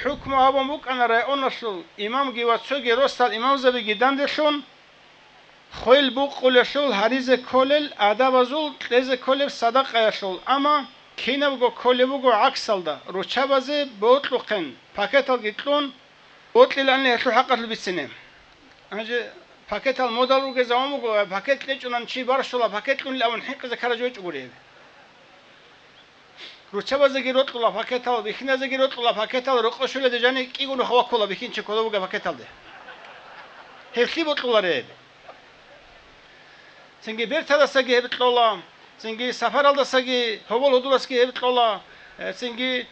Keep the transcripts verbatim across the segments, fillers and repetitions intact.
ХӀукму гьабун букӀана районалъул имамги ва цоги росдал имамзабиги данделъун, хвел букъулелъул гьаризе кколел адабазул кьезе кколеб садакъаялъул, амма кинабго кколеб буго гӀаксалда, руччабазе бокьухъен, пакеталги кьун, бокьилаанила гьелъул хӀакъалъулъ бицине. Гьанже пакетал модал ругел заман буго, пакет кьечӀунан чи барщула, пакет кьунилан абун хӀинкъизе ккараб жо гьечӀогури гьеб. Руччабазеги рокьула пакетал, бихьиназеги рокьула пакетал, рокъов щвелалде жаниб кӀиго нух ваккула бихьинчи кодоб бугеб пакеталде. Гьеб лъие бокьулареб? Цинги бертадасаги гьеб кьола, цинги сапаралдасаги, гьобол-гьудуласги гьеб кьола, э, цинги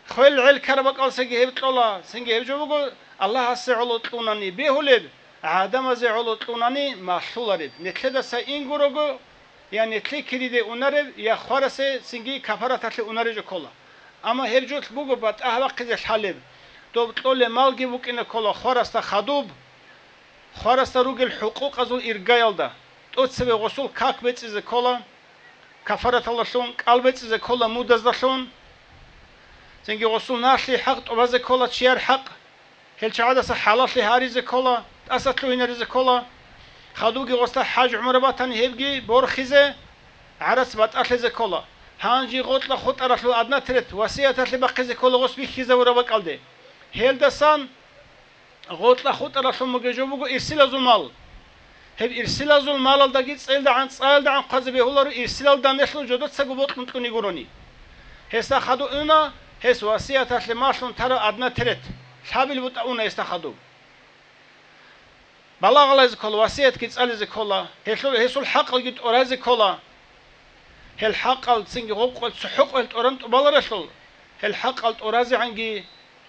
хвел гӀел ккараб бакӀалдасаги гьеб кьола, цинги гьеб жо буго Аллагьасе гӀоло кьунани бегьулеб, гӀадамазе гӀоло кьунани малъулареб, нилъедаса ингурого, я нилъее кириде унареб, я хварасе цинги кафараталъе унареб жо ккола. Амма гьеб жолъ буго батӀа гьабахъизе лъалеб, доб кьолеб малги букӀине ккола хварасда хадуб, хварасда ругел хӀукъукъазул иргаялда, тӀоцебе гъосул как бецӀизе ккола, кафараталдалъун, кӀал бецӀизе ккола мудаздалъун, цинги гъосул налъи хӀакъ тӀубазе ккола, чияр хӀакъ, гьел чагӀаздаса хӀалаллъи гьаризе ккола, тӀаса лъугьинаризе ккола. Хадубги гъосда хӀаж-гӀумра батани, гьебги борхизе, гӀарац батӀалъизе ккола. Гьанже гъоркьа хутӀаралъул аднатирет васияталъе бахъизе ккола гъос бихьизабураб бакӀалде. Гьелдасан гъоркьа хутӀаралъун бугеб жо буго ирсилазул мал. Гьеб ирсилазул малалдаги цӀелдагӀан, цӀаялдагӀан хъвазе бегьуларо, ирсилалда нелъул жодоцаго бокьун кьуни гурони. Гьесда хадув уна, гьес васияталъе малъун тараб аднатирет, лъабил бутӀа уна гьесда хадув. Балагъалазе ккола, васиятги цӀализе ккола, гьелъул, гьесул хӀакъалги тӀоразе ккола. Гьел хӀакъал цинги гъоб къоялъ цохӀо къоялъ тӀоран тӀубаларелъул, гьел хӀакъал тӀоразегӀанги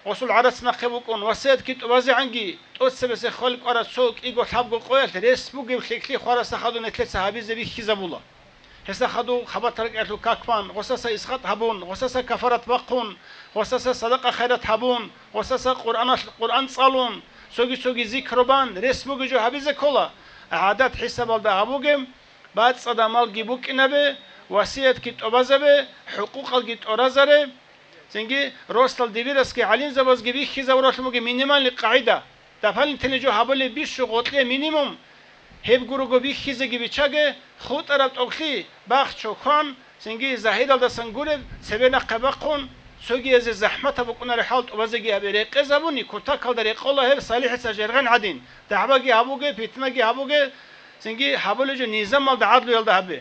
гъосул гӀарац нахъе букӀун, васиятги тӀубазегӀанги, тӀоцебесеб хвел кӀвараб цо кӀиго-лъабго къоялъ рес бугеб лъикӀлъи хварасда хадуб нилъеца гьабизе бихьизабула. Гьесда хадуб хабат ракӀалъул как бан, гъосаса исхат гьабун, гъосаса кафарат бахъун, гъосаса садакъа-хайрат гьабун, гъосаса Къуръаналъ-, Къуръан цӀалун, цоги-цоги зикру бан, рес бугеб жо гьабизе ккола. ГӀадат хӀисабалда гьабуге, бацӀцӀадаб малги букӀинабе, васиятги тӀубазабе, хӀукъукъалги тӀоразаре, цинги росдал дибирасги гӀалимзабазги бихьизабуралъун бугеб минимальный къагӀида. Дополнительный жо гьабулеб бищун гъоркье минимум, гьеб гурого бихьизеги биччаге, хутӀараб тӀокӀлъи, бахчо хван, цинги загьиралдасан гуреб, цебе нахъе бахъун, цогиязе захӀматаб букӀунареб хӀал тӀубазеги гьабе, рекъезабуни, кутакалда рекъола гьеб салихӀица жерген гӀадин, дагӀбаги гьабуге, питнаги гьабуге, цинги гьабулеб жо низамалда, гӀадлуялда гьабе.